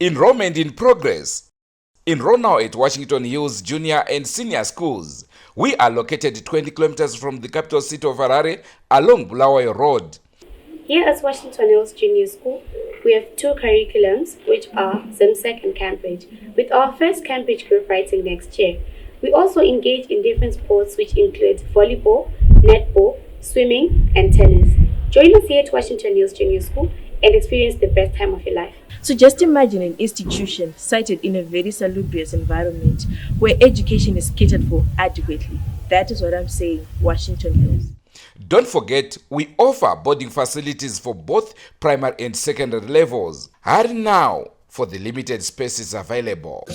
Enrollment in progress. Enroll now at Washington Hills Junior and Senior Schools. We are located 20 kilometers from the capital city of Harare along Bulawayo Road. Here at Washington Hills Junior School, we have two curriculums, which are ZIMSEC and Cambridge, with our first Cambridge group writing next year. We also engage in different sports, which include volleyball, netball, swimming, and tennis. Join us here at Washington Hills Junior School and experience the best time of your life. So just imagine an institution sited in a very salubrious environment where education is catered for adequately. That is what I'm saying, Washington Hills. Don't forget, we offer boarding facilities for both primary and secondary levels. Hurry now for the limited spaces available.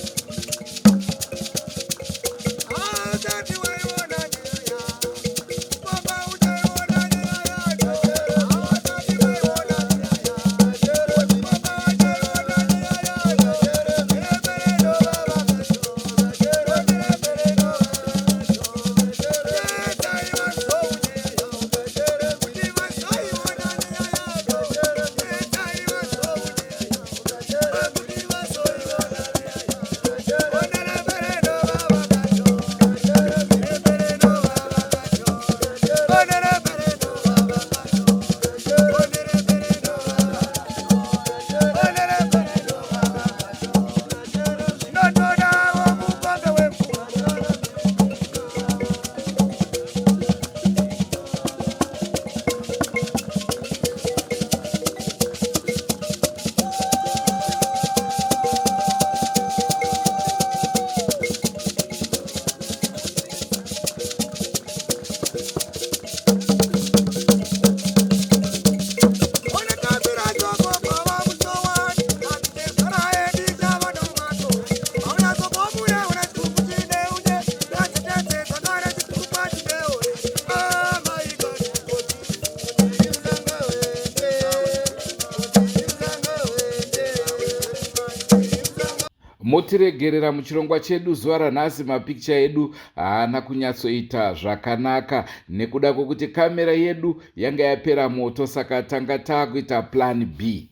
Motiregerera muchirongwa chedu zuva ranhasi, mapikicha edu haana kunyatsoita zvakanaka nekuda kwekuti kamera yedu yanga yapera moto, saka tanga taakuita plan B.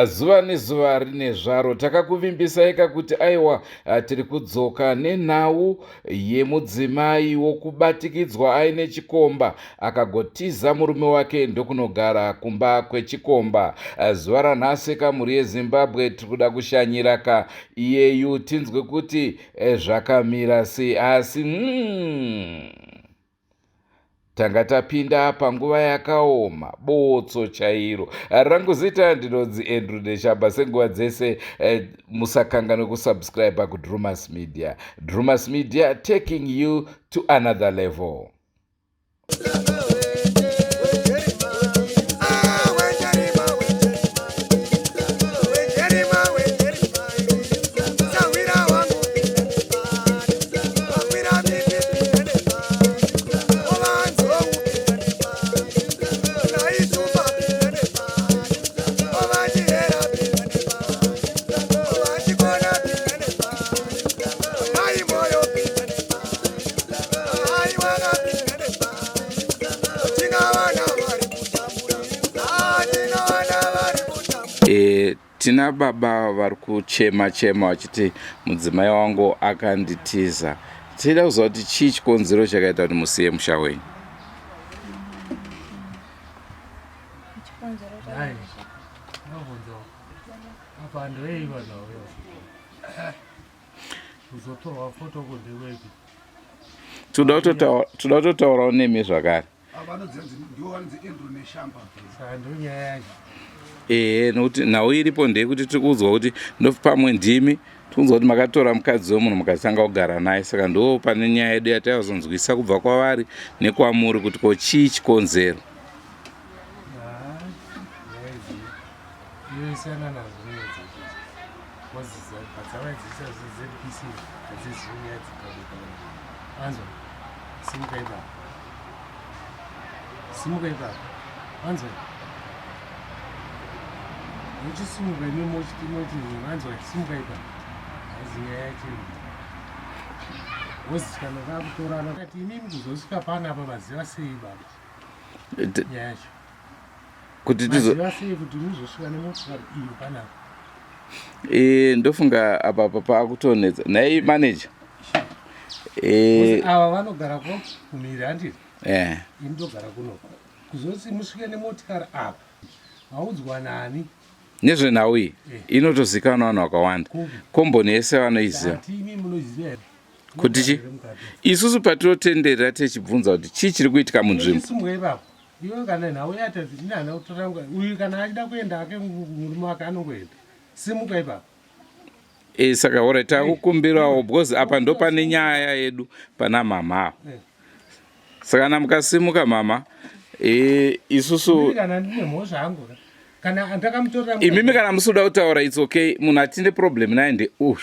Zuva nezuva rine zvaro. Takakuvimbisaika kuti aiwa, tiri kudzoka nenhau yemudzimai wokubatikidzwa aine chikomba akagotiza murume wake ndokunogara kumba kwechikomba. Zuva ranhasi ka, mhuri yeZimbabwe, tiri kuda kushanyira ka iyeyu tinzwe kuti zvakamira sei. Asi tanga tapinda panguva yakaoma, botso chairo. Rangu zita ndinonzi Andrew Neshamba. Senguva dzese, musakanganwe kusubscribe kuDrumas Media. Drumas Media, taking you to another level. Tina baba vari kuchema chema vachiti mudzimai wangu akanditiza. Tichida kuziva kuti chii chikonzero chakaita kuti musiye musha wenyu. Nhai, ndinobvunza apa ndevei vanhu ava kuzotorwa foto kundekwepi? Toda kutotaurawo nemi zvakare. Ndiwo vanonzi Andrew Neshamba. Saka ndonyaya yacho. Ehe, nokuti nhau iripo ndeyekuti tiri kuudzwa kuti ndopamwe ndimi tikunzwa kuti makatora mukadzi wemunhu mukatanga kugara naye, saka ndo pane nyaya yedu yataizonzwisa kubva kwavari nekwamuri kuti ko chii chikonzero. Inoisana nazo nyaya dzacho padzavaidzisa ZPC, hadzizivi nyaya dzepublic. Anzwa, simuka ipapo, simuka ipapo, anzwa, muchisimuka imi mochiti moti, anzwa, simuka ipapo. Haizi nyaya yacho wozi kana vakutorana ati imimi kuzosvika panapa vaziva sei baba nyaya yacho? Kuti tizo Maziva sei kuti muzosvika nemotokari iyo panapa? E, ndofunga apa apa paakutonetsa nhai manager e... ava vanogara ko kumhiri handiti eh. Ini ndogara kuno kuzoti musvike nemotikari apa maudzwa nani Nezvenhau iyi Eh. Inotozikanwa vanhu vakawanda. Kupi? Komboni yese vanoiziva. Ati imi munoziva here? Kuti chi? Here mukati? Isusu patinotenderera tichibvunza kuti chii chiri kuitika munzvimbo. Isimuka ipapo. Iwe kana nhau yatadzi ini handina kutora nguva. Uyu kana achida kuenda hake murume wake anongoenda. Simuka ipapo. E, saka ora takukumbirawo because apa ndo pane nyaya yedu pana mama ava. Saka kana mukasimuka mama e, isusu Ini kana ndine mhosva hangu ka. Kana ndakamutorera imimi kana musikuda kutaura its okay munhu atine problem naye ndeuyu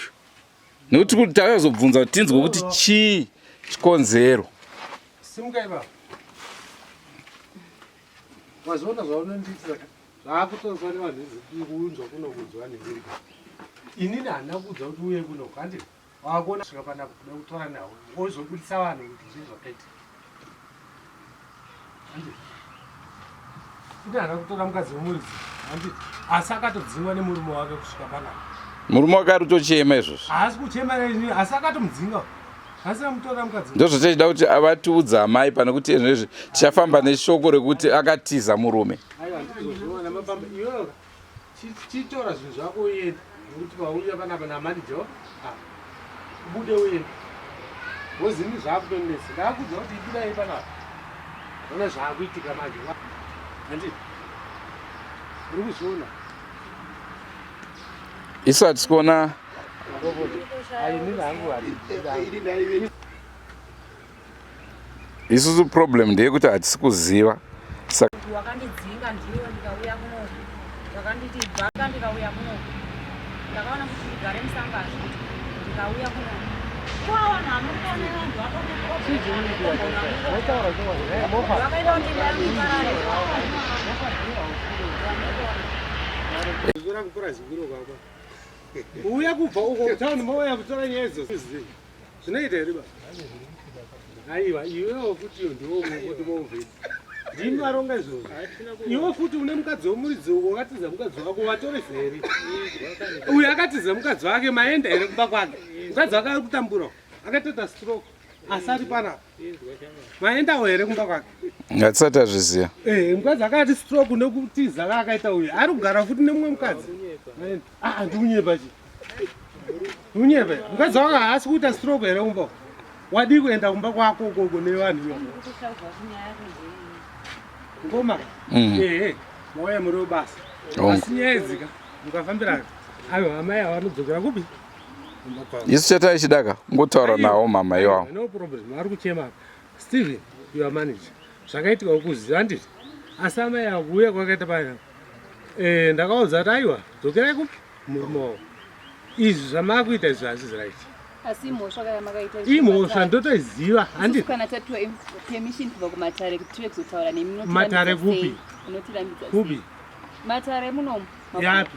nekuti kuti takazobvunza kuti tinzwe kuti chii chikonzero. Simuka ipapo. Wazviona zvaunondiitira ka? Zvaakutonzwa nevanhu kuunzwa kuno kunzwa nemirika. Inini handina kuudza kuti uye kuno handi wakuona svika panapa kuda kutora nhau wozobudisa vanhu kuti zvii zvakaitika. Handi. Ini handina kutora mukadzi wemuridzi handi asi akatodzingwa nemurume wake kusvika panapa. Murume wake ari kutochema izvozvo. Haasi kuchema asi akatomudzinga. Asi amutora mukadzi. Ndozvatachida kuti avatiudza amai pane kuti izvezvi tichafamba neshoko rekuti akatiza murume. Aiwa ndizozviona mapamba iwewe chitora zvinhu zvako uende nekuti pauya panapa namanager ah, ubude uende wozini zvakutonetsa ndakudza kuti ibudai panapa ona zvakuitika manje handi uri kuzviona Isu hatisi kuona isusu problem ndeyekuti hatisi kuziva saka Wakandidzinga ndiwe ndikauya kuno, wakanditi bvaka ndikauya kuno, ndakaona kuti ndigare musango hazviti ndikauya kuno kwawana hamuri kuona vanhu vakaita kuti imba yangu iparare. Uya kubva uko town mouya kutora nyaya idzo zvinoita here baba? Aiwa iwewo futi iyo ndiwo kuti mouvheti ndimi varonga izvozvo. Iwe futi une mukadzi wemuridzi uko wakatiza mukadzi wako watoresa here? Uyu akatiza mukadzi wake maenda here kumba kwake? Mukadzi wake ari kutambura akatoita stroke asi ari panapa. Maendawo here kumba kwake? Hatisati tazviziva. Eh, mukadzi akati stroke nekutiza kaakaita uyu ari kugara futi nemumwe mukadzi. Ah, ndikunyepa chi. Ndikunyepa. Mukadzi wako haasi kuita stroke here kumba? Wadii kuenda kumba kwako ukoko nevanhu ivo? Ngoma. Ehe, mauya muri basa. Asi nyaya idzika mukafambira ayo amai ava vanodzokera kupi? Kumba kwavo. Isu chataichidaka kungotaura nawo mama iwawo. No problem, vari kuchema. Steven, you are manager. Zvakaitika ukuziva handiti? Asi amai ava kuuya kwakaita paya. Eh, ndakaudza kuti aiwa, dzokerai kupi? Murume wavo. Izvi zvamakuita izvi hazvisi right. Asi imhosva kaya makaita Imhosva ndotoiziva handiti? Kana tapiwa permission kubva kumatare kuti tive kuzotaura nemi Matare kupi? Unotirambidza Kupi? Matare munomu. Yapi?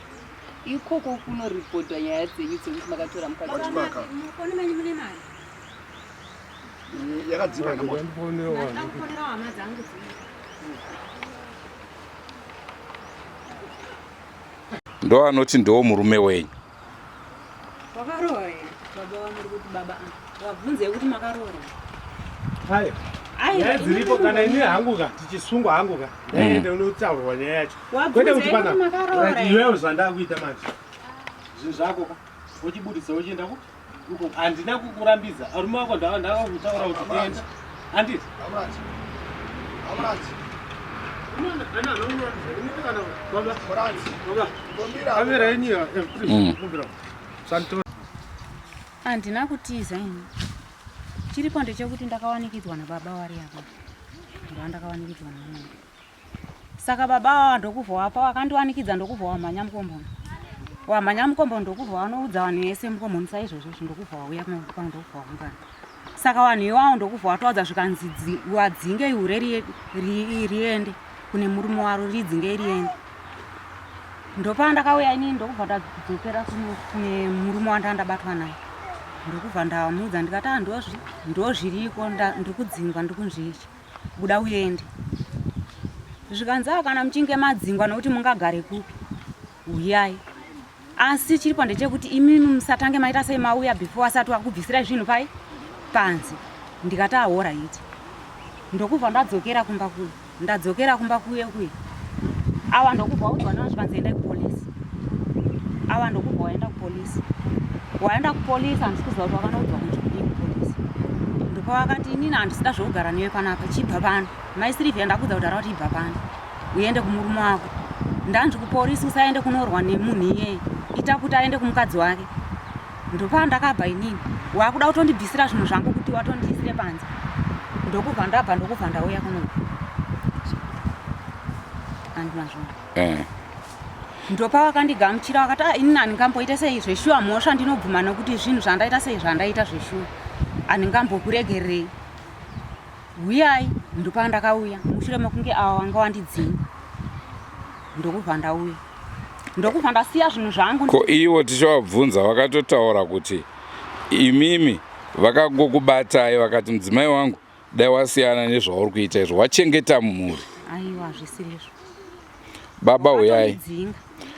Ikoko kunoripotwa nyaya dzenyu dzekuti makatora mukadzi. Mufoni menyu mune mari? Yakadzima nemoto. Ndakufonera hama dzangu dzino. Ndo anoti ndo murume wenyu. Wakaroora here baba vamuri kuti baba ava? Wabvunzei kuti makaroora? Aiwa. Aiwa, Nyaya dziripo ini kana ini hangu ka tichisungwa hangu ka ndaende unotaurwa nyaya yacho. Wabvunza Kwete kuti kuti pana makaroora right, here? iwewe zvandakuita manje. Zvinhu zvako ka wochibudisa wochienda ku uko handina kukurambidza. Arume wako ndakakutaura kuti enda. Handiti? Amuraji. Amuraji. Baba, Muraji. baba. Kumbira. Kamera yenyu iyo, please, kumbira. Santo. Handina kutiza ini. Chiripo ndechekuti ndakawanikidzwa nababa wari apa. Ndovandakawanikidzwa navo. Saka baba ava ndokubva wapa wakandiwanikidza ndokubva wamhanya mukomboni. Wamhanya mukomboni ndokubva wanoudza vanhu vese mukomboni saizvozvo izvi ndokubva wauya pano ndokubva waungana. Saka vanhu iwawo ndokubva watowadza zvikanzi wadzinge hure riende kune murume waro ridzinge riende. Ndopandakauya inini ndokubva ndadzokera kune murume wandandabatwa naye. Ndokubva ndamuudza ndikati ah ndozviriko ndiri kudzingwa ndiri kunzvichi buda uende. Zvikanzi ah kana muchinge madzingwa nokuti mungagare kupi uyai. Asi chiripo ndechekuti imimi musatange maita sei mauya before asati wakubvisirai zvinhu pai panze. Ndikati ahoraiti. Ndokubva ndadzokera kumba kuye. Ndadzokera kumba kuye kuye. Awa ndokubva waudzwa nevanhu zvikanzi endai kupolice. Awa ndokubva waenda kupolice. Waenda kupolice handisi kuziva kuti wakanoudzwa kunzi kudii kupolice. Ndopavakati inini handisida zvekugara newe panapa chibva pano. Mai Sylvia ndakuudza kudhara kuti ibva pano uende kumurume wako. Ndanzi kupolice usaende kunorwa nemunhu iyeye. Ita kuti aende kumukadzi wake. Ndopandakabva inini. Wakuda kutondibvisira zvinhu zvangu kuti watondiisire panze. Ndokubva ndabva ndokubva ndauya kuno. Andimazvona. Eh. Ndopawakandigamuchira wakati ah, inini handingamboite sei zveshuwa mhosva ndinobvuma nokuti zvinhu zvandaita sei zvandaita zveshuwa handingambokuregererei. Huyai ndopandakauya mushure mekunge awa wanga wandidzinga ndokubva ndauya ndokubva ndasiya zvinhu zvangu. Ko ivo tichavabvunza vakatotaura kuti imimi vakangokubatai vakati mudzimai wangu dai wasiyana nezvauri kuita izvo wachengeta mhuri. Aiwa hazvisiri izvo. Baba huyai.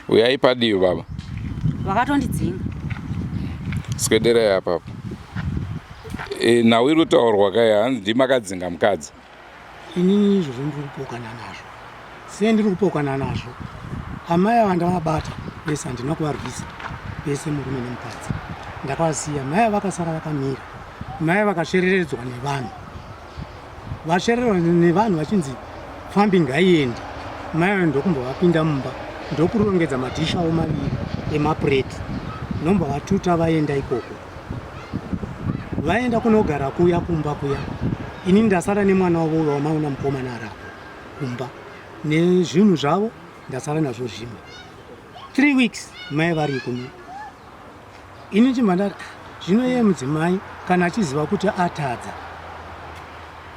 Huyai padivi baba. Vakatondidzinga. Swederai apapo. E, nhau iri kutaurwa kai hanzi ndimakadzinga mukadzi. Inini izvozvo ndiri kupokana nazvo. Sei ndiri kupokana nazvo? Amai ava ndavabata vese handina kuvarwisa vese murume nemukadzi. Ndakavasiya mai ava vakasara vakamira. Mai vakasvereredzwa nevanhu. Vasvererwa nevanhu vachinzi pfambi ngaiende. Mai ava ndokumbo vapinda mumba ndokurongedza madhishi avo maviri emapureti ndombo vatuta vaenda ikoko. Vaenda kunogara kuya kumba kuya. Ini ndasara nemwana wavo uyo wamaona mukomana arapo kumba nezvinhu zvavo ndasara nazvo zvimwe. 3 weeks mai vari kuno. Ini chibva ndati ah, zvino iye mudzimai kana achiziva kuti atadza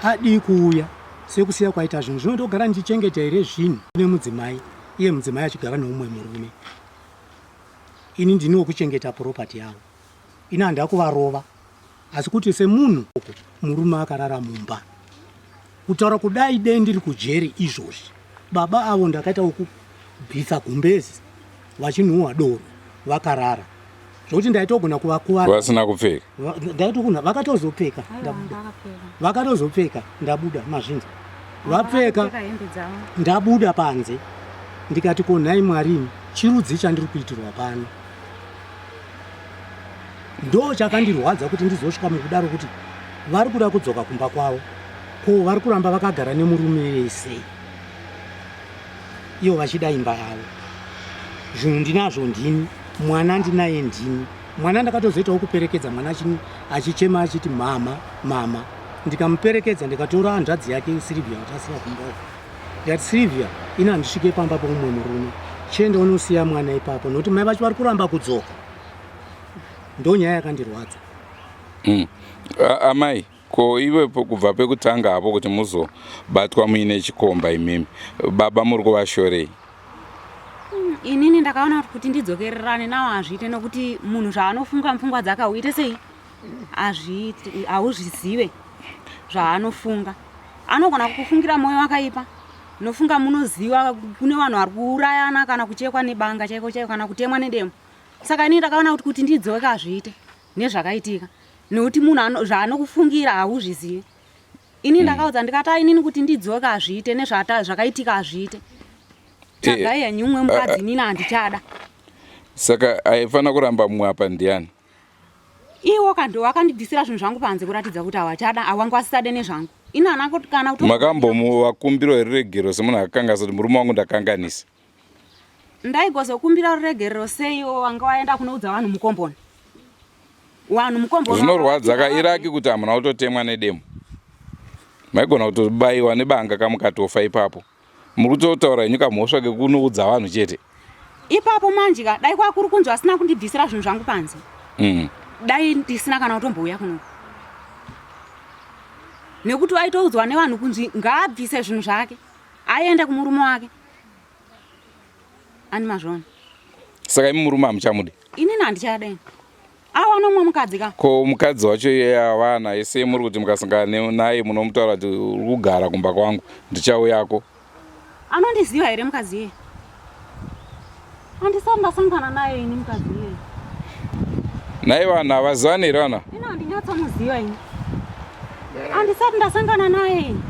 adii kuuya sekusiya kwaita zvinhu zvino ndogara ndichichengeta here zvinhu nemudzimai iye mudzimai achigara neumwe murume ini ndini wekuchengeta property yavo ini handida kuvarova asi kuti semunhu murume akarara mumba kutaura kudai dei ndiri kujeri izvozvi baba avo ndakaita wokubvisa gumbezi vachinhuhwa doro vakarara zvokuti ndaitogona kuvakuvara vasina kupfeka ndaitogona vakatozopfeka ndabuda vakatozopfeka ndabuda mazvinzwa vapfeka ndabuda panze ndikati ko nhai mwarini chirudzi chandiri kuitirwa pano ndo chakandirwadza kuti ndizosvika mukudaro kuti vari kuda kudzoka kumba kwavo ko vari kuramba vakagara nemurume vese ivo vachida imba yavo zvinhu ndinazvo ndini mwana ndinaye ndini mwana ndakatozoitawo kuperekedza mwana achichema achiti mama mama ndikamuperekedza ndikatora hanzvadzi yake sirivia vatasiya kumba uko ndikati sirivia ini handisvike pamba pomumwe murume chienda unosiya mwana ipapo nokuti mai vacho vari kuramba kudzoka ndonyaya yakandirwadza mm. Amai ko iwe kubva pekutanga hapo kuti muzobatwa muine chikomba imimi baba muri kuvashorei Inini ndakaona kuti ndidzokererane nawo hazviite nokuti munhu zvaanofunga mupfungwa dzake hauite sei hazviiti hauzvizive zvaanofunga anogona kukufungira mwoyo wakaipa nofunga munoziva kune vanhu vari kuurayana kana kuchekwa nebanga chaiko chaiko kana kutemwa nedemo saka inini ndakaona kuti kuti ndidzoke hazviite nezvakaitika nekuti munhu zvaanokufungira hauzvizivi ini ndakaudza ndikati ah, inini kuti ndidzoke hazviite nezvakaitika hazviite tsvagai eh, henyu umwe mukadzi eh, inini handichada saka aifanira kuramba mumwe apa ndiani iwo ka ndo akandibvisira zvinhu zvangu panze kuratidza kuti hawachada awangu asisade nezvangu ini hana kana makambomuvakumbiro ruregerero semunhu akakanganisa kuti murume wangu ndakanganisa ndaigozokumbira ruregerero sei wanga waenda kunoudza vanhu mukomboni vanhu mukomboni zvinorwadza ka iraki kuti hamuna kutotemwa nedemo maigona kutobayiwa nebanga kamukatofa ipapo muri kutotaura henyu kamhosva kekunoudza vanhu chete ipapo manje ka dai kwakuri kunzi asina kundibvisira zvinhu zvangu panze mm. dai ndisina kana kutombouya kuno nekuti waitoudzwa nevanhu kunzi ngaabvise zvinhu zvake aende kumurume wake ani mazvona saka imi murume hamuchamudi inini handichada ini awana umwe mukadzi ka ko mukadzi wacho iye avana ese muri kuti mukasangana naye munomutaura kuti uri kugara kumba kwangu ndichauyako anondiziva here mukadzi iye Handisati ndasangana naye ini mukadzi iyeye. Nhai vanhu havazivani here vana? Ini handinyatsomuziva ini. Handisati ndasangana naye ini.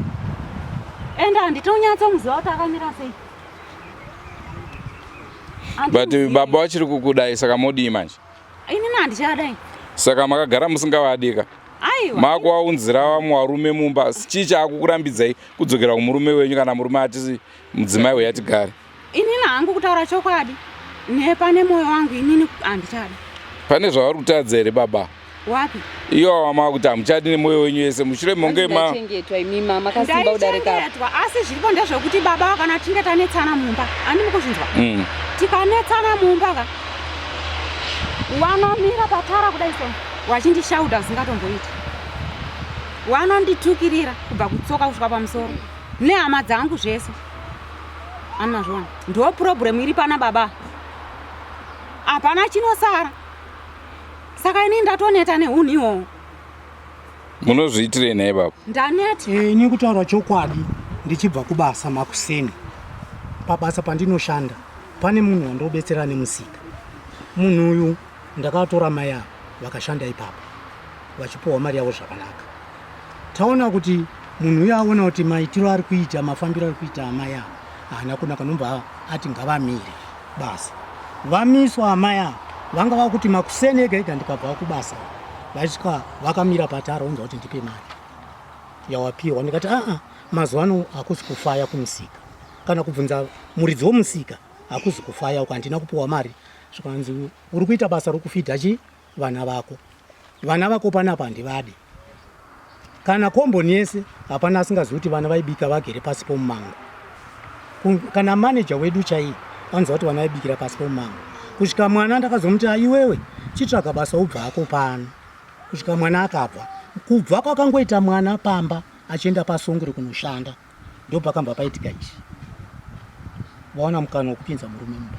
Ende handitonyatsomuziva kuti akamira sei. But baba vachiri kukudai saka modii manje? Inini handichadai. Saka makagara musingavadika? Aiwa. Makuvaunzira vamwe varume mumba chii chaakukurambidzai kudzokera kumurume wenyu kana murume ati mudzimai uya tigare? Inini hangu kutaura chokwadi nepane moyo wangu inini handichadi. Pane zvavari kutadza here baba? Wapi? Iyo wama kuti hamuchadi nemoyo wenyu yese mushure monge ma Ndachengetwa imi mama makasimba kudarika. Ndaichengetwa asi zviripo ndezvekuti baba kana tinge tanetsana mumba handi mukuzvinzwa. Tikanetsana mumba ka wanomira patara kudai so wachindishauda zvingatomboita. Wanonditukirira kubva kutsoka kusvika pamusoro nehama dzangu zvese. Anazvona ndo problem iri pana baba. Hapana chinosara. Saka ini ndatoneta nehunhu ihwohwo. Munozviitirei nhai baba? Ndaneta. Ini kutaura chokwadi ndichibva kubasa makuseni pabasa pandinoshanda pane munhu wandobetsera nemusika. Munhu uyu ndakatora mai ava vakashanda ipapo vachipuhwa mari yavo zvakanaka. Taona kuti munhu uyu aona kuti maitiro ari kuita mafambiro ari kuita amai ava haana kunaka nobva ati ngavamire basa. Vamiswa amai ava vanga vakuti makuseni ega ega ndikabva kubasa vaisvika vakamira patara onzwa kuti ndipe mari yawapiwa ndikati aa mazuva ano hakusi kufaya kumusika kana kubvunza muridzi womusika hakusi kufaya uko handina kupiwa mari zvikanzi uri kuita basa rokufidha chi vana vako vana vako panapa handivadi kana komboni yese hapana asingazivi kuti vana vaibika vagere pasi pomumango kana manager wedu chaiye anonzwa kuti vana vaibikira pasi pomumango kusvika mwana ndakazomuti aiwewe chitsvaga basa ubva hako pano kusvika mwana akabva kubva kwakangoita mwana pamba achienda pasongere kunoshanda ndopakambva paitika izvi vawana mukana wekupinza murume mumba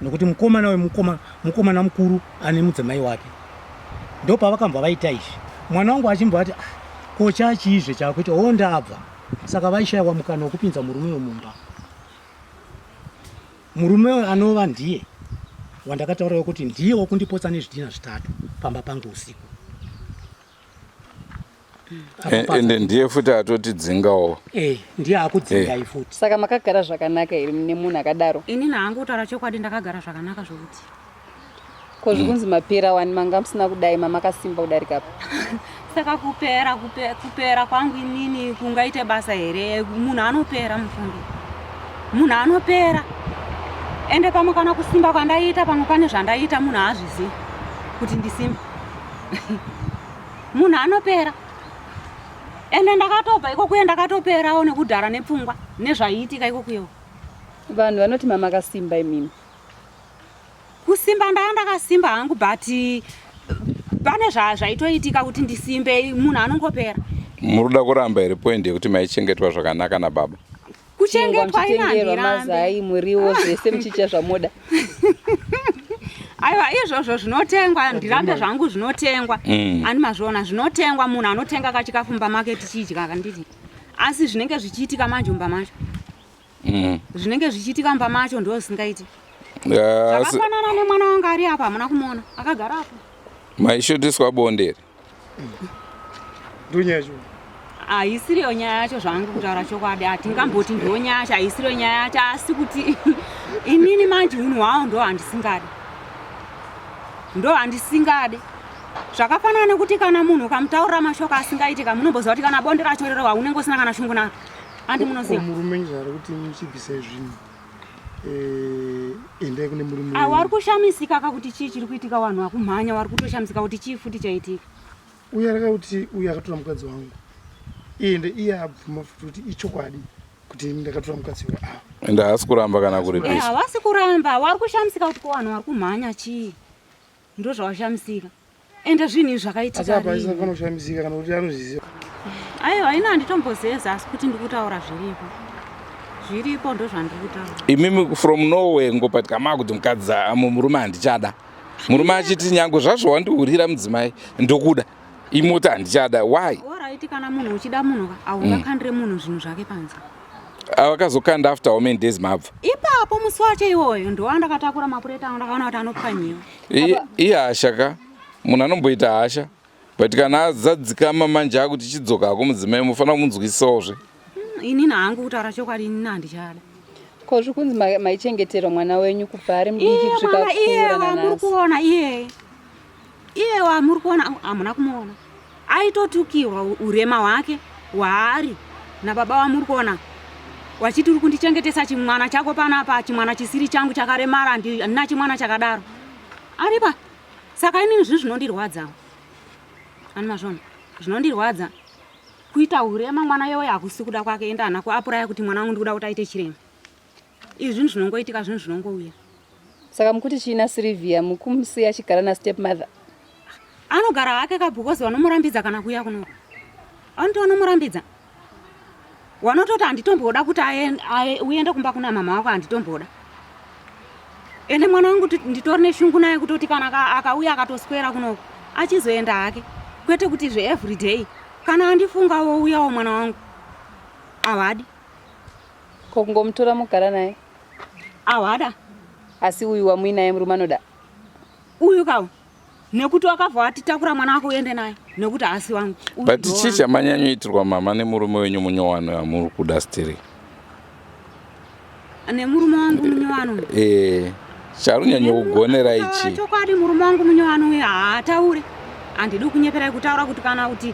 nokuti mukomana wemukoma mukomana mukuru ane mudzimai wake ndopavakambva vaita izvi mwana wangu achimbva ati ah, ko chachiizve chakuita o ndabva saka vaishaiwa mukana wekupinza murume wemumba murume anova ndiye wandakataura kuti ndiye wokundipotsa nezvidhina zvitatu pamba pangu usiku Ende ndiye futi atotidzingawo. Eh, ndiye akudzingai eh. futi. Saka makagara zvakanaka here nemunhu akadaro? Ini hangu kutaura chokwadi ndakagara zvakanaka zvokuti. Ko zvikunzi mapera wani manga musina kudai mamakasimba kudarika apa. Saka kupera kupe, kupera kwangu inini kungaite basa here? Munhu anopera mufungi. Munhu anopera. Ende pamwe kana kusimba kwandaita pamwe pane zvandaita munhu haazvizivi kuti ndisimba. Munhu anopera. Ende ndakatobva ikokuye ndakatoperawo nekudhara nepfungwa nezvaiitika ikokuyewo. Vanhu vanoti mamakasimba imimi. Kusimba ndanga ndakasimba hangu but pane zvaitoitika kuti ndisimbe munhu anongopera. Muri kuda kuramba here point yekuti maichengetwa zvakanaka nababa? Kuchengetwa ina mazai muriwo zvese muchicha zvamoda. Aiwa izvozvo zvinotengwa ndirambe zvangu zvinotengwa. Ani mazviona zvinotengwa munhu anotenga kachikafu mumba make tichidya kanditi. Asi zvinenge zvichiitika manje mumba macho. Zvinenge zvichiitika mumba macho ndo zvisingaiti. Zvakafanana nemwana wangu ari apa hamuna kumuona akagara apo. Maishotiswa bonde here? Ndonyaya yacho. Haisiriyo nyaya yacho zvangu kutaura chokwadi hatingamboti ndiyo nyaya yacho haisiriyo nyaya yacho asi kuti inini manje unhu hwawo ndo handisingadi. Ndo handisingadi. Zvakafanana nekuti kana munhu ukamutaurira mashoko asingaiti ka munomboziva kuti kana bonde racho rero unenge usina kana shungu naro. Handi munoziva. Murume zvaari kuti muchibvisa zvinhu. Eh, endai kune murume. Ah, wari kushamisika ka kuti chii chiri kuitika vanhu vakumhanya wari kutoshamisika kuti chii futi chaitika. Uye arikuti uye akatora mukadzi wangu. Iye iye abvuma futi kuti ichokwadi kuti ndakatora mukadzi uyu. Ah. Ende haasi kuramba kana kuripisa. Eh, havasi kuramba, wari kushamisika kuti ko vanhu vari kumhanya chii. Ndozvawashamisika. Ende zvinhu izvi zvakaitika. Asi apa aisafana kushamisika kana kuti anozviziva. Aiwa ini handitombozeza asi kuti ndikutaura zviripo. Zviripo ndozvandiri kutaura. Imimi from nowhere ngopatika makuti mukadzi murume handichada. Murume achiti nyange zvazvo wandihurira mudzimai ndokuda. Imoti handichada why? Alright kana munhu uchida munhu ka haungakandire munhu zvinhu zvake panze. Avakazokanda after how many days mabva? Ipapo musi wacho iwoyo ndowandakatakura mapureti angu ndakaona kuti anopwanyiwa. Ihasha ka munhu anomboita hasha but kana azadzikama manje akuti chidzoka hako mudzimai mufanira kumunzwisisawozve. Inini hangu kutaura chokwadi inini handichada. Ko zvikunzi maichengeterwa mwana wenyu kubva ari mudiki Iye kusvika mwana iye akura wamuri nanhasi. kuona iyeye iye wamuri kuona hamuna kumuona aitotukirwa urema hwake hwaari nababa wamuri kuona wachiti uri kundichengetesa chimwana chako panapa chimwana chisiri changu chakaremara handina chimwana chakadaro aripa saka inini zvinhu zvinondirwadzawo ani mazvona zvinondirwadza kuita urema mwana yoyo hakusi kuda kwake ende haana kuapuraya kuti mwana wangu ndikuda kuti aite chirema izvi zvinhu zvinongoitika zvinhu zvinongouya. Saka mukuti chii naSylvia mukumusiya achigara nastep mother? Anogara hake ka because vanomurambidza kana kuuya kuno. Anoti vanomurambidza. Wanototi handitomboda kuti uende kumba kuna mama wako handitomboda. Ende mwana wangu nditori neshungu naye kutoti kana akauya akatoswera kunoku achizoenda hake kwete kuti zve everyday kana andifunga wouyawo mwana wangu havadi. Ko kungomutora mogara naye? Awada. Asi uyu wamuinaye murume anoda? Uyu kawo nekuti wakabva watitakura mwana wako uende naye nekuti haasi wangu. But chii chamanyanyoitirwa mama nemurume wenyu munyowano yamuri kuda stiri? Nemurume wangu munyowano? Eh, charunyanya ichi. Chokwadi murume wangu munyowano uyu haataure. Handidi kunyeperai kutaura kuti kana kuti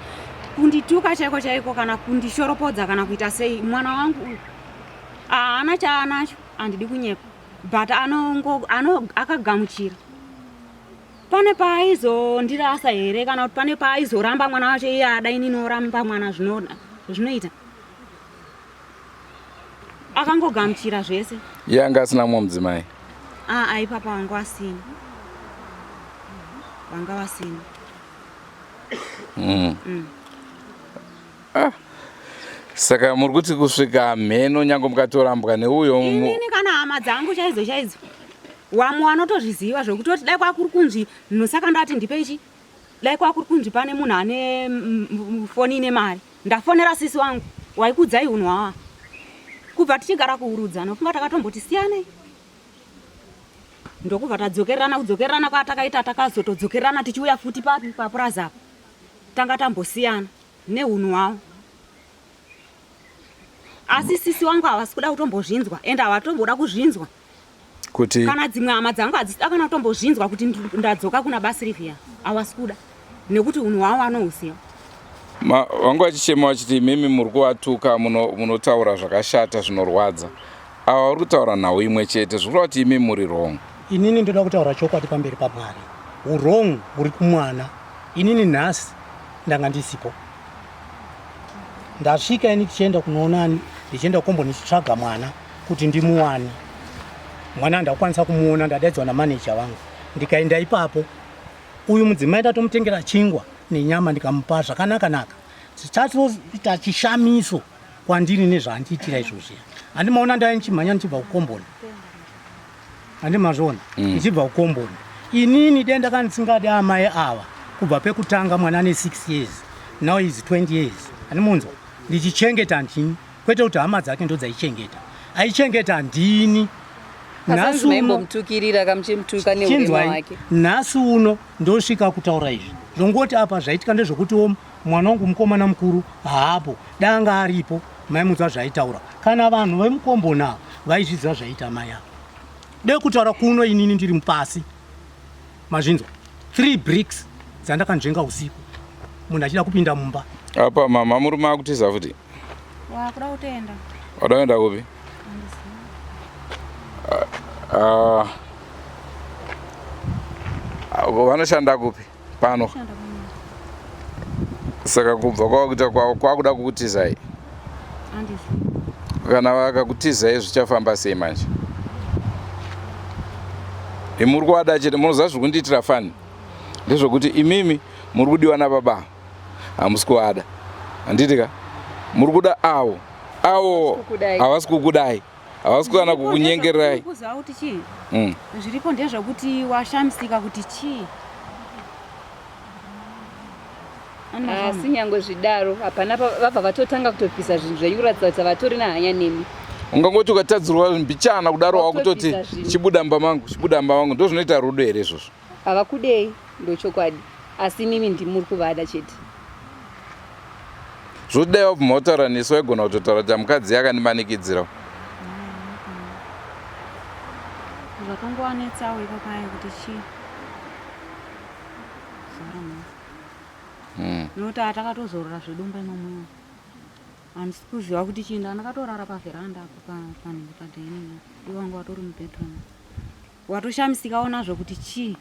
kundituka chaiko chaiko kana kundishoropodza kana kuita sei mwana wangu uyu haana chaanacho handidi kunyepa but anongo ano akagamuchira pane paaizondirasa here kana kuti pane paaizoramba mwana wacho iye ada inini oramba mwana zvinoita akangogamuchira zvese iye anga asina mumwe mudzimai aa ipapa vanga vasina vanga vasina mm. Mm. Ah. Saka muri kuti kusvika mheno nyange mukatorambwa neuyo inini kana hama dzangu chaidzo chaidzo wamwe wanotozviziva zvekutoti dai kwakuri kunzi saka ndati ndipe ichi dai kwakuri kunzi pane munhu ane foni ine mari ndafonera sisi wangu waikudzai unhu hwawa kubva tichigara kuurudza nofunga takatomboti siyanei ndokubva tadzokererana kudzokererana kwatakaita takazotodzokererana tichiuya futi papi papurazi apa tanga tambosiyana nehunhu hwavo asi sisi wangu havasi kuda kutombozvinzwa ende havatomboda kuzvinzwa kuti kana dzimwe hama dzangu hadzisida kana kutombozvinzwa kuti ndadzoka kuna basirivhiya havasi kuda nekuti unhu hwavo vanohuziva Vanga vachichema vachiti imimi muri kuvatuka munotaura zvakashata zvinorwadza. Ava vari kutaura nhau imwe chete zvikureva kuti imi muri wrong. Inini ndoda kutaura chokwadi pamberi paMwari. Wrong huri kumwana. Inini nhasi ndanga ndisipo. Ndasvika ini tichienda kunoonani ndichienda kukombo ndichitsvaga mwana kuti ndimuwane. Mwana handakukwanisa kumuona ndadaidzwa namanager vangu. Ndikaenda ipapo uyu mudzimai ndatomutengera chingwa nenyama ndikamupa zvakanaka naka. Chatoita chishamiso kwandiri nezvaandiitira izvozvi. Handimaona ndaya ndichimhanya ndichibva kukomboni. Handimazviona mm. ndichibva kukomboni. Inini dai ndakanga ndisingadi amai ava kubva pekutanga mwana ane 6 years now is 20 years handimunzwa ndichichengeta ndini kwete kuti hama dzake ndodzaichengeta aichengeta ndini nhasi uno kamuchimutuka neurema hwake nhasi uno ndosvika kutaura izvi zvongoti apa zvaitika ndezvekutiwo mwana wangu mukomana mukuru haapo dai anga aripo maimunzwa zvaitaura kana vanhu vemukombona vaizviziva zvaiita mai ava dai kutaura kuno inini ndiri mupasi mazvinzwa three bricks dzandakanzvenga usiku munhu achida kupinda mumba apa mama murume akutiza futi wakuda kutoenda wada kuenda kupi ah, ah, vanoshanda kupi pano saka kubva kwakuita kwakuda kukutizai kana vakakutizai zvichafamba sei manje imuri kuvada chete munoziva zviri kundiitira fani ndezvekuti imimi muri kudiwa nababa hamusi kuvada handiti ka muri kuda avo avo havasi kukudai havasi kuwana kukunyengererai kuziva kuti chii mm. zviripo ndezvekuti washamisika kuti chii Asi nyangwe zvidaro hapana vabva vatotanga kutobvisa zvinhu zvenyu kuratidza kuti havatorina hanya nemi. Ungangoti ukatadzirwa mbichana kudaro wakutoti chibuda mumba mangu, chibuda mumba mangu. Ndozvinoita rudo here izvozvo? Havakudei ndochokwadi asi imimi ndimuri kuvada chete. Zvoti dai wabvuma kutaura nesu waigona kutotaura kuti mukadzi akandimanikidzira. Zvakangowanetsawo ipapaye kuti chii. Zora mhasi. Nekuti atakatozorora zvedu mumba imomo. Handisi kuziva kuti chii ndakatorara pavheranda apo panenge padining ivo vanga vatori mubedroom. Watoshamisikawo nazvo kuti chii.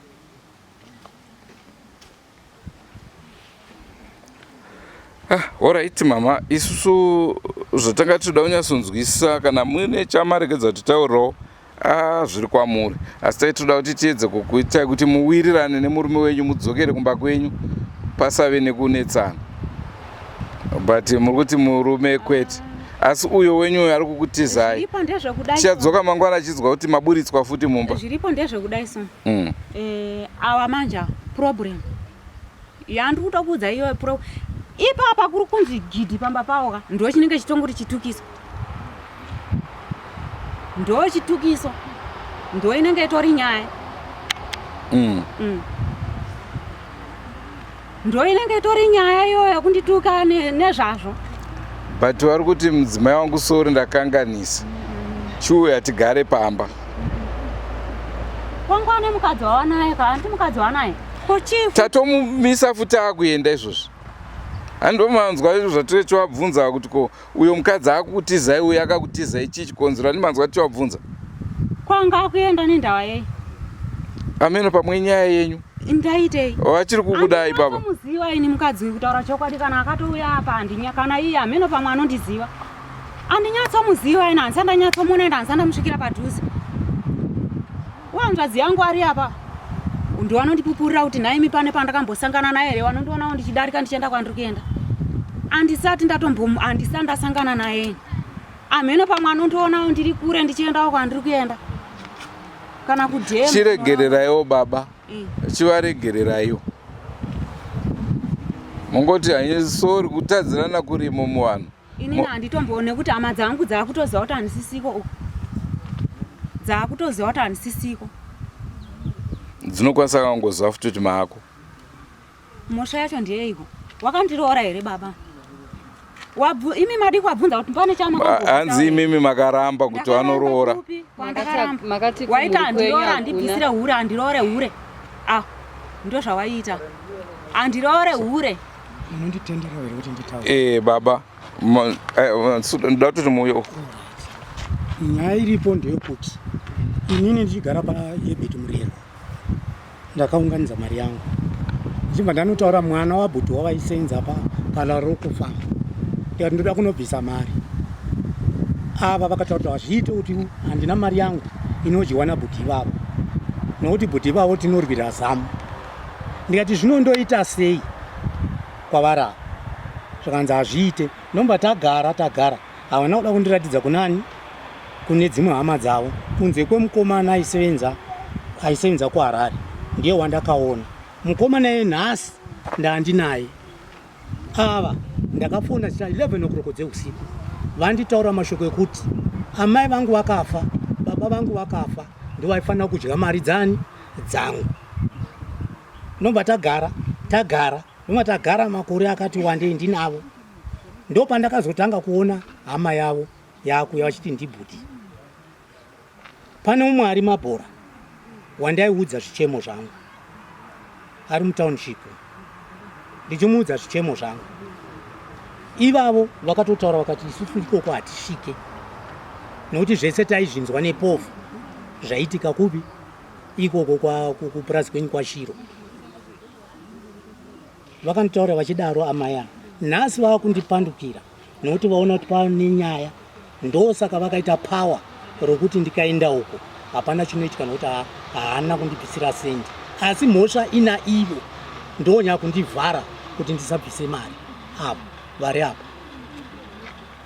Ah, horaiti mama, isusu zvatanga tinoda kunyatsonzwisisa kana muine chamaregedza kuti taurirawo ah, zviri kwamuri asi taitoda kuti tiedze kukuitai kuti muwirirane nemurume wenyu mudzokere kumba kwenyu pasave nekunetsana but muri kuti murume kwete asi uyo wenyu uyo ari kukutizai Zviripo ndezvekudai so. tichadzoka mangwana achinzwa kuti maburitswa futi mumba Zviripo ndezvekudai so. Eh, awa manje awa problem yandiri kutokuudza iyoyo pro ipapa kuri kunzi gidhi pamba pawo ka ndo chinenge chitongori chitukiso ndo chitukiso ndo inenge itori nyaya Ndo inenge itori nyaya iyoyo yekundituka nezvazvo. But vari kuti mudzimai wangu sorry ndakanganisa. Chiuya tigare pamba. Wangu ane mukadzi wawanaye ka anti mukadzi wanaye. Ko chief. Tatomumisa futi akuenda izvozvi. Handomanzwa izvo zvatiri tiwabvunza kuti ko uyo mukadzi akutizai uyo akakutizai chii chikonzero ani manzwa tiwabvunza. Kwanga akuenda nendawa yei? Ameno pamwe inyaya yenyu. Ndaitei? Vachiri kukudai baba. Muziva ini mukadzi uyu kutaura chokwadi kana akatouya apa handinya kana iye hameno pamwe anondiziva. Andinyatsomuziva ini handisa ndanyatsomuona ende handisa ndamusvikira padhuze. Wanzvadzi yangu ari apa ndiwo anondipupurira kuti nhaimi pane pandakambosangana naye here wanondionawo ndichidarika ndichienda kwandiri kuenda. Andisati ndatombo handisa ndasangana naye. Hameno pamwe anondionawo ndiri kure ndichiendawo kwandiri kuenda. Kana kudhema. Chiregereraiwo baba. Chivaregereraiwo. Mongoti sorry kutadzirana kurimo muvanhu. Inini handitomboone kuti hama dzangu dzakutoziva kuti handisisiko uku. Dzakutoziva kuti handisisiko. Dzinokwanisa kungoziva futi kuti maako. Mhosva yacho ndeyeiko? Wakandiroora here baba? Wabvu, imi madi kuwabvunza kuti pane chamakambobvunza Hanzi imimi makaramba kuti vanoroora. Kwandakaramba. Makati Waita kumhuri handiroora kwenyu handibvisire hakuna. hure handiroore hure. Ah, ndozvawaita. Handiroore hure. Munonditendera here kuti nditaure? Eh baba, ndoda kutoti muuye uku. Nyaya iripo ndeyekuti inini ndichigara paEbert Murerwa ndakaunganidza mari yangu ndichibva ndanotaura mwana wabhuti wavaisenza pa paLaroko farm ndikati ndoda kunobvisa mari ava vakataura kuti hazviite kuti handina mari yangu inodyiwa nabhuti ivavo nokuti bhuti ivavo tinorwira zamu ndikati zvino ndoita sei kwavari ava zvakanzi hazviite ndomba tagara tagara havana kuda kundiratidza kunani kune dzimwe hama dzavo kunze kwemukomana aisevenza aisevenza kuHarare ndiye wandakaona mukomana iye nhasi ndandinaye ava ndakafona zita 11 o'clock dzeusiku vanditaura mashoko ekuti amai vangu vakafa baba vangu vakafa ndovaifanira kudya mari dzani dzangu nobva tagara tagara nobva tagara makore akati wandei ndinavo ndopandakazotanga kuona hama yavo yakuya vachiti ndibhudi pane umwe ari mabhora wandaiudza zvichemo zvangu ari mutownship ndichimuudza zvichemo zvangu ivavo vakatotaura vakati isusu ikoko hatisvike nokuti zvese taizvinzwa nepovhu zvaitika kupi ikoko kupurazi kwenyu kwashiro Vakanditaurira vachidaro amai ava. Nhasi vava kundipandukira nokuti vaona kuti pane nyaya ndosaka vakaita power rokuti ndikaenda uko hapana chinoitika nokuti haana kundibvisira sendi asi mhosva ina ivo ndonya kundivhara kuti ndisabvise mari avo vari apa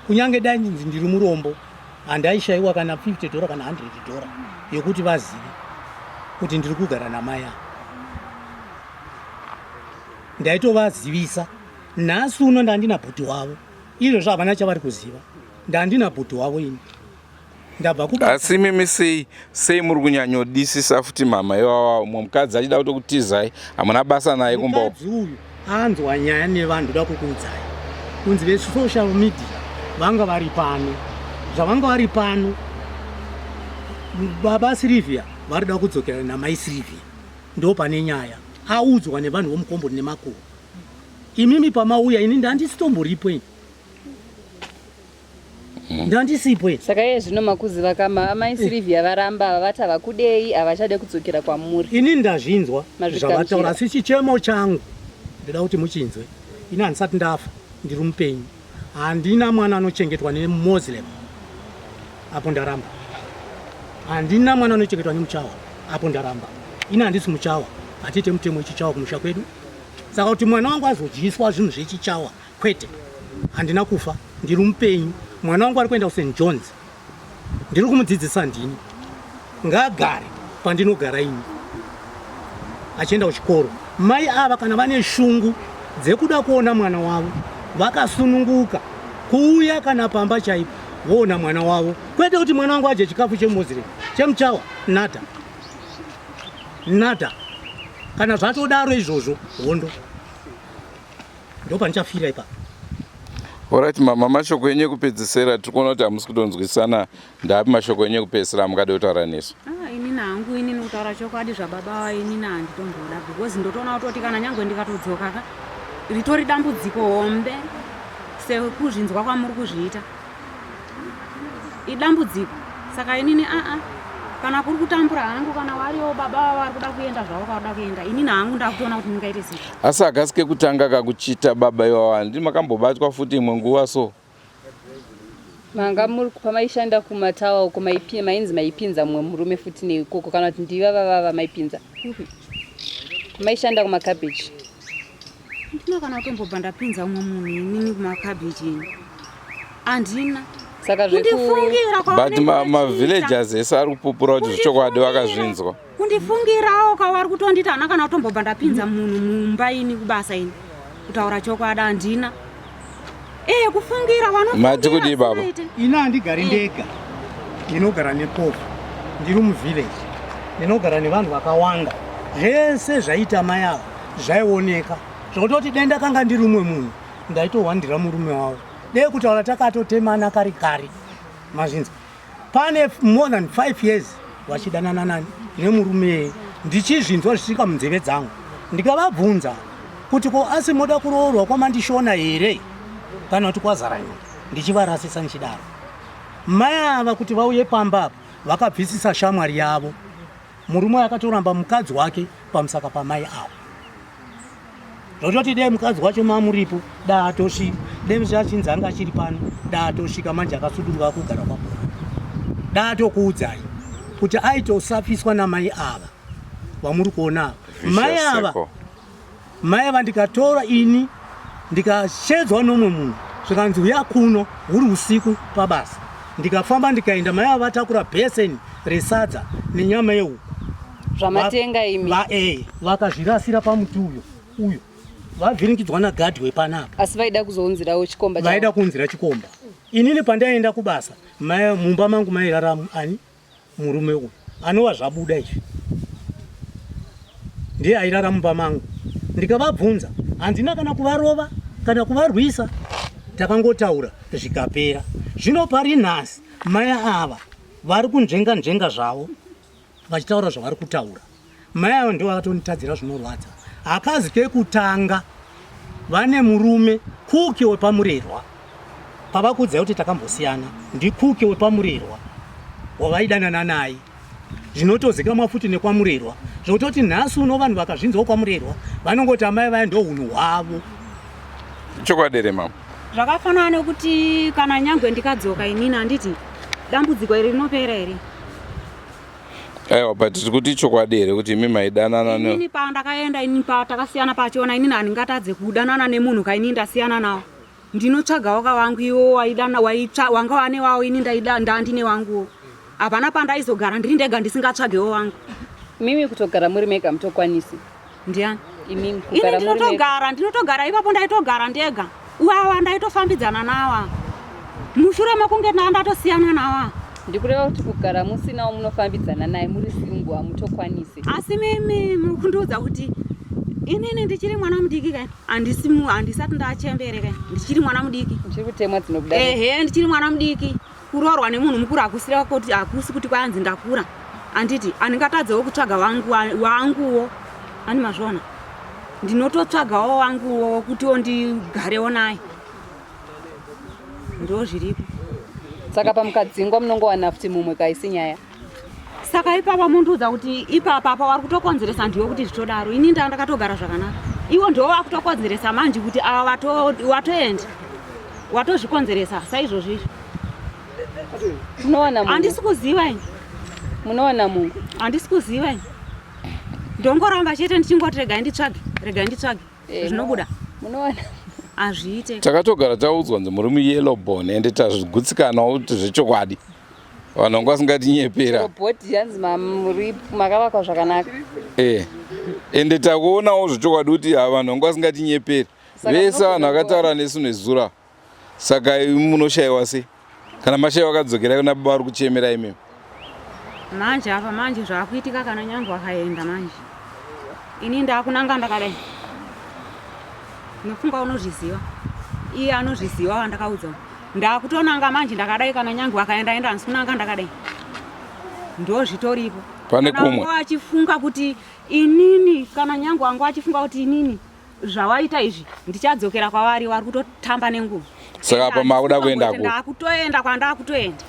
kunyange dai ndinzi ndiri murombo handaishaiwa kana 50 dhora kana 100 dhora yekuti vazive kuti ndiri kugara namai ava ndaitovazivisa. Nhasi uno ndandina bhuti wavo, izvozvo havana chavari kuziva. Ndandina bhuti wavo ini, ndabva kuba. Asi imimi sei sei muri kunyanyodisisa futi mama iwawa, umwe mukadzi achida kutokutizai, hamuna basa naye kumba uko? Mukadzi uyu anzwa nyaya nevanhu, ndoda kukuudzai kunzi vesocial media vanga vari pano, zvavanga vari pano, baba Sylvia varida kudzokera namai Sylvia, ndo pane nyaya. Audzwa nevanhu vomukomboni nemakuru. Imimi pamauya ini ndandisitomboripo ini. Ndandisipo ini. Saka iye zvino makuziva kama amai Sylvia varamba ava vati havakudei, havachade kudzokera kwamuri. Ini ndazvinzwa Mazvigamuchira. zvavataura, asi chichemo changu ndoda kuti muchinzwe. Ini handisati ndafa, ndiri mupenyu. Handina mwana anochengetwa neMuslim apo ndaramba. Handina mwana anochengetwa nemuchawa apo ndaramba. Ini handisi muchawa, hatiite mutemo wechichawa kumusha kwedu. Saka kuti mwana wangu azodyiswa zvinhu zvechichawa, kwete. Handina kufa, ndiri mupenyu. Mwana wangu ari kuenda kuSt John's, ndiri kumudzidzisa ndini. Ngaagare pandinogara ini achienda kuchikoro. Mai ava kana vane shungu dzekuda kuona mwana wavo vakasununguka kuuya kana pamba chaipo voona mwana wavo, kwete kuti mwana wangu adye chikafu cheMuslim chemuchawa. Nada nada. Kana zvatodaro izvozvo, hondo ndopandichafira ipapo. Alright mama, mashoko enyu ekupedzisira, tiri kuona kuti hamusi kutonzwisana. Ndaapi mashoko enyu ekupedzisira amungade kutaura nesu? Ah, inini hangu inini kutaura chokwadi zvababa va inini handitomboda, because ndotoona kutoti kana nyangwe ndikatodzoka ka, ritori dambudziko hombe sekuzvinzwa kwamuri kuzviita, idambudziko. Saka inini aa, kana kuri kutambura hangu, kana wariwo baba vava vari kuda kuenda zvavo, kwakuda kuenda, inini hangu ndakutoona kuti ndingaite sei. Asi hakasi kekutanga kakuchita baba iwawa, handiti makambobatwa futi imwe nguva so? Manga muri pamaishanda kumatawa uko, mainzi maipinza mumwe murume futi neikoko, kana kuti ndivava vava maipinza kupi maishanda kumacabbage? Ndina kana kutombobva ndapinza umwe munhu inini kumacabbage, ini handina. Saka kundifungira But kwavanenge vachiita. Mavillagers ese ari kupupura kuti zvechokwadi vakazvinzwa. Kundifungirawo kavari kutonditi hana kana kutombobva ndapinza munhu mumba ini kubasa. Ini kutaura chokwadi handina ee kufungira. Mati kudii, baba? Vanofungira. Ini handigari ndega, ndinogara nepofu, ndiri muvillage, ndinogara nevanhu vakawanda. Zvese zvaita mai ava zvaioneka, zvokutoti dai ndakanga ndiri umwe munhu ndaitohwandira murume wavo, dei kutaura takatotemana kari kare. Mazvinzwa, pane more than 5 years vachidanana nani nemurume, ndichizvinzwa zvisvika munzeve dzangu. Ndikavabvunza kuti ko asi moda kuroorwa kwaMandishona here kana kuti kwaZaranyika, ndichivarasisa ndichidaro. Mai ava kuti vauye pamba apa vakabvisisa shamwari yavo. Murume akatoramba mukadzi wake pamusaka pamai avo, zvototi dai mukadzi wacho mamuripo daatosvika, dai achinzi anga achiri pano daatosvika manje akasuduruka kugara kwapora, daatokuudzai kuti aitosafiswa namai ava vamuri kuona ava. Mai Vicious ava circle. Mai ava ndikatora ini ndikashedzwa nomwe munhu, zvikanzi uya kuno huri usiku pabasa. Ndikafamba ndikaenda, mai ava vatakura bheseni resadza nenyama yehuku. Zvamatenga imi? Vakazvirasira pamuti uyo uyo, vavhiringidzwa nagadhi wepanapa. Asi vaida kuzounzirawo chikomba chavo? Vaida kuunzira chikomba. Inini pandaienda kubasa, mumba mangu mairara ani? Murume uyu anova zvabuda izvi ndiye airara mumba mangu. Ndikavabvunza, handina kana kuvarova kana kuvarwisa, takangotaura zvikapera. Zvino pari nhasi mai ava vari kunzvenga nzvenga zvavo vachitaura zvavari kutaura. Mai ava ndivo vakatonitadzira zvinorwadza. Hakazi kekutanga, vane murume kuki wepaMurerwa, pavakuudzai kuti takambosiyana, ndikuki wepaMurerwa wavaidanana naye, zvinotozikamwa futi nekwaMurerwa, zvekutoti nhasi uno vanhu vakazvinzwa kwaMurerwa vanongoti amai vaya ndo hunhu hwavo. Chokwadi here mama? Zvakafanana nekuti kana nyangwe ndikadzoka inini, handiti dambudziko iri rinopera here? Aiwa, but tiri kuti chokwadi here kuti imi maidanana ne Inini pandakaenda, inini patakasiyana pachona, inini handingatadze kudanana nemunhu kainini ndasiyana nawo. Ndinotsvagawo kawangu, iwo waidana waitsva wanga wane wawo, ini ndaida ndandine wanguwo. Hapana pandaizogara ndiri ndega ndisingatsvagewo wangu. Mimi kutogara muri mega mutokwanisi? Ndiani? Imimi Ini kugara muri mega. ndinotogara, ndinotogara ipapo, ndaitogara ndega. Wawa ndaitofambidzana nawa. Mushure mekunge ndatosiyana nawa. Ndikureva kuti kugara musina wamunofambidzana naye muri single hamutokwanisi. Asi mimi mukundiudza kuti inini ndichiri mwana mudiki kai, handisi handisati ndachembere kai, ndichiri mwana mudiki. Ndichiri kutemwa dzinobuda. Ehe, ndichiri mwana mudiki. Kuroorwa nemunhu mukuru hakusireva kuti hakusi kuti kwanzi ndakura. Handiti handingatadzewo kutsvaga wangu wanguwo. Ani mazviona? Ndinototsvagawo wanguwo kutiwo ndigarewo naye. Ndo zviripo. Saka pamukadzingwa munongowana futi mumwe kaisi nyaya. Saka ipapa mundiudza kuti ipapa apa wari kutokonzeresa ndiwo kuti zvitodaro. Ini nda ndakatogara zvakanaka. Iwo ndiwo wakutokonzeresa manje kuti ava watoenda. Watozvikonzeresa saizvozvo izvo. Munowana mumwe. Handisi kuziva ini. Munowana mumwe. Handisi kuziva ini. Ndongoramba chete ndichingoti regai nditsvage, regai nditsvage. Zvinobuda. Munowana. Hazviite. Takatogara taudzwa nzi muri muyellow bone ende tazvigutsikanawo kuti zvechokwadi. Vanhu vanga vasingatinyepera. Bhodhi yanzi muri makavakwa zvakanaka. Ende takuonawo zvechokwadi kuti ava vanhu vanga vasingatinyeperi. Vese vanhu vakataura nesu nezura. Saka munoshayiwa sei? Kana mashayiwa akadzokera kuna baba vari kuchemera imimi. Manje apa manje zvakuitika kana nyange wakaenda manje. Ini ndakunanga ndakadai. Nofunga unozviziva. Iye anozviziva wandakaudza. Ndakutonanga manje ndakadai kana nyange wakaenda enda handisi kunanga ndakadai. Ndozvitoripo. Pane kumwe. Kana achifunga kuti inini kana nyange wangu achifunga kuti inini zvawaita izvi ndichadzokera kwavari vari kutotamba nenguva. Saka apa makuda kuenda ku? Ndakutoenda kwandakutoenda.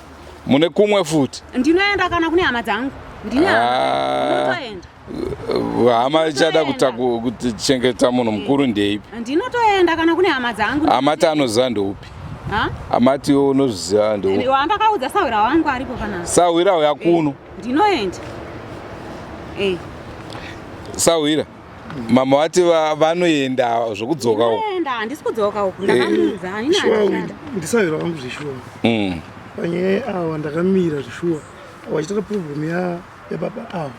Mune kumwe futi? Ndinoenda kana kune hama dzangu. Ndine hama. Ndinotoenda. Hama ichada kuchengeta munhu mukuru ndeipi? Ndinotoenda kana kune hama dzangu. Amati anoziva ndeupi? Amati unozviziva ndeupi? Wandakaudza sahwira wangu aripo panapa. Sahwira uya kuno. Ndinoenda. Sahwira. Mama vati vanoenda zvokudzoka uko. Ndinoenda, handisi kudzoka uko. Ndakamuudza, haina handichada. Ndisahwira wangu zveshuwa. Panyaya ava ndakamira zveshuwa. Wachitora problem yababa ava.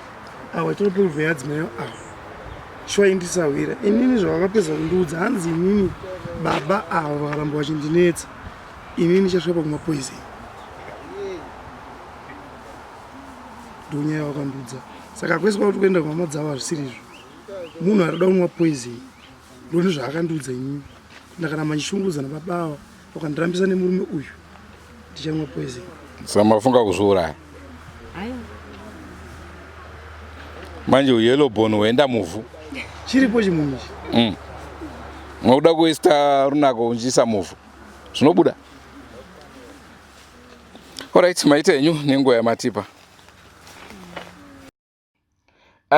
Ava wachitora problem yadzimai ava. Shuwa indisahwira. Inini zvavakapedza kundiudza hanzi inini baba ava vakaramba vachindinetsa. Inini ndichasvika pakumwa poison. Ndonyaya vakandiudza. Saka kwese kwakuti kuenda kumama dzavo hazvisiri izvo. Munhu arikuda kunwa poison. Ndoni zvaakandiudza inini. Ndakaramba ndichishungurudza nababa ava vakandirambisa nemurume uyu. Ndichamwa poison. Saka mafunga kuzviuraya? Aiwa. Manje yellow bone huenda muvhu. Chiripo chimunhu ichi. Makuda kuista runako uchiisa muvhu. Zvinobuda. Alright, maita henyu nenguva yamatipa.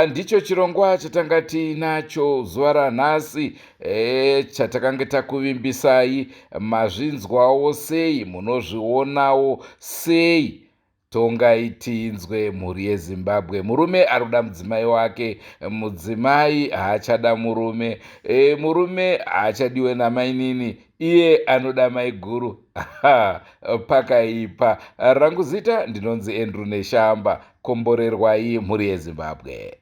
Ndicho chirongwa chatanga tiinacho zuva ranhasi, chatakange takuvimbisai. Mazvinzwawo sei? Munozvionawo sei? Tongai tinzwe mhuri yeZimbabwe. Murume ari kuda mudzimai wake, mudzimai haachada murume, murume haachadiwe namainini, iye anoda maiguru. Pakaipa. Rangu zita ndinonzi Andrew Neshamba. Komborerwai mhuri yeZimbabwe.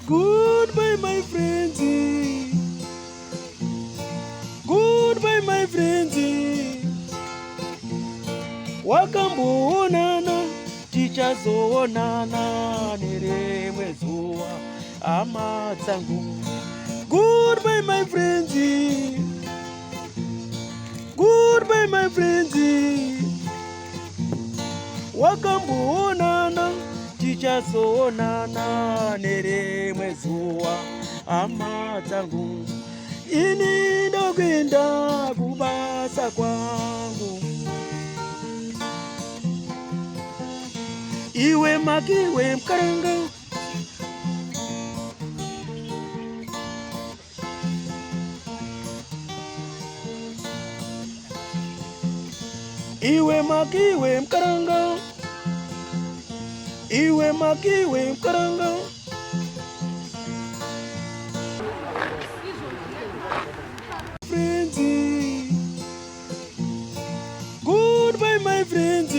Goodbye my friends. Goodbye my friends. Wakamboonana tichazoonana nerimwe zuva hama dzangu. Goodbye my friends. Goodbye my friends. Wakamboonana tichazoonana nerimwe zuva hama dzangu. Ini ndokuenda kubasa kwangu. Iwe makiwe mkaranga. Iwe makiwe mkaranga. Iwe makiwe mkaranga. Friends. Goodbye my friends.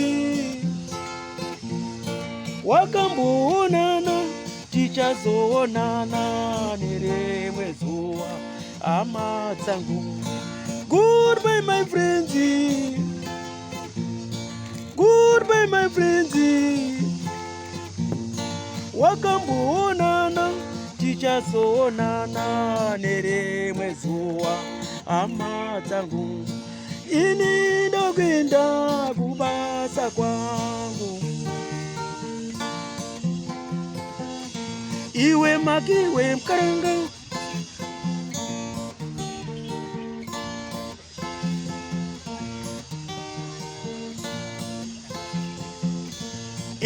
Wakamboonana tichazoonana. Tichazoonana nerimwe zuva, hama dzangu. Goodbye my friends. Goodbye my friends. Wakamboonana, tichazoonana nerimwe zuva, hama dzangu. Ini ndokuenda kubasa kwangu. Iwe makiwe mukaranga.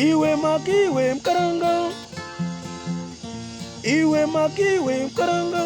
Iwe makiwe mukaranga. Iwe makiwe mukaranga.